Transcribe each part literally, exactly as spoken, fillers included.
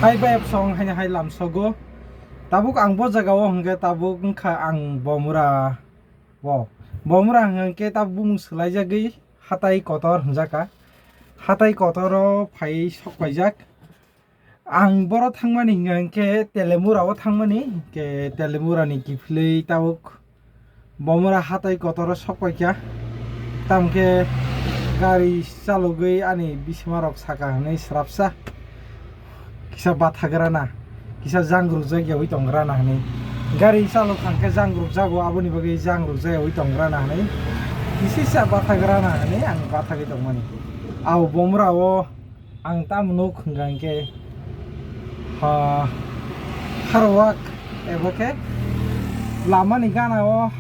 Hai bai song haino hai lamsogo. Tabuk ang bo jaga o hwnkhe tabuk wngkha ang Bomura o. Bomura hwnkhe tabuk bumung swlaijagwi hatai kotor hwnjakha. Hatai kotor o phai sok paijak. Ang boro thangmani hwnkha hwnkhe Telemura o thangmani, hwnkhe Telemura ni kiphilwi tabuk Bomura hatai kotoro sok paikha. Tamkhe gari chalogwi ani bisima rok saka hwnwi srapsa kisa bathagrana, kisa jangrukjak yawi tongrana hwnwi. Gari chalok thangkhe jangrukjago, aboni bagwi jangrukjak yawi tongrana hwnwi. Kisisa bathagrana hwnwi ang bathagwi tongmani. Ao Bomura o ang tamo nuk hwnkha hwnkhe, ha, harwak ebo khe lamani gana o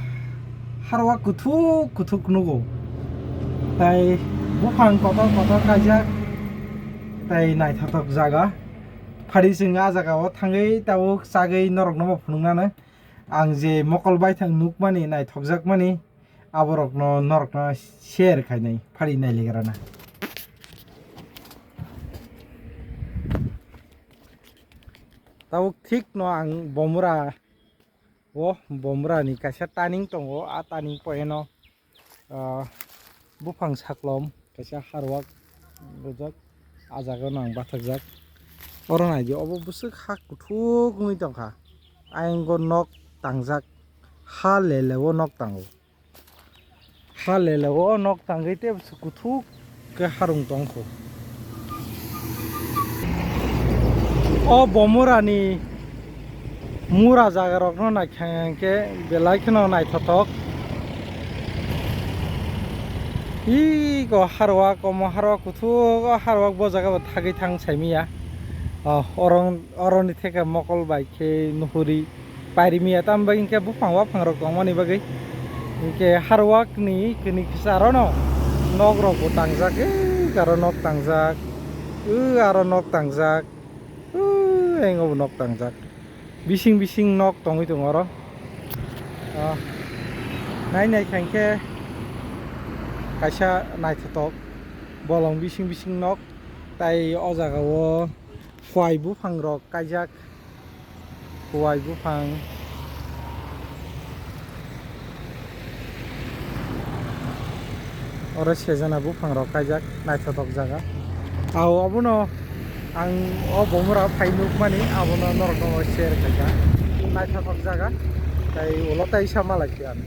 harwak kuthuk kuthuk nugo. Tai buphang kotor kotor kaijak, tai naithothok jaga. Phari chwng a jaga o thangwi tabuk chagwi norokno bo phunuknano. Ang je mokol baithang nukmani, naithokjakmani, aborokno norokno share khainai, phari nailegrana. Tabuk thik no ang Bomura, o Bomura ni kaisa turning tongo, a turning point o, ah, buphang saklom kaisa harwak rijak, a jaga o no ang bathakjak. Oro naidi, obo bwswk ha kuthuk wngwi tongkha, ayang o nok tangjak, ha lele o nok tango. Ha lele o nok tangwi tei bwswk kuthuk khe harung tongkho. O Bomura ni mura jaga rokno naikha hwnkhe belai kheno naithothok. Iko harwak, omo harwak kuthuk, o harwak bo jaga bo thagwi thang saimiya. O, orong, oroni theke mokol bai khe nuhuri. Pairimiya tamo bagwi hinkhe buphang waphang rok tongmani bagwi. Hinkhe harwak ni kini kisa arono nok rok bo tangjak, e aro nok tangjak, e aro nok tangjak, e engo bo nok tangjak. Bising bising nok tongwi tongo oro. Ah, nai nai kha hinkhe kaisa naithothok bolong bising bising nok, tai o jaga o Kuai buphang rok kaijak, kuai buphang. Oro sejana buphang rok kaijak, naithothok jaga. Ao obono ang o Bomura phai nukmani, abono norokno share khaikha. Naithothok jaga, tai ulo taisa malai khe ang.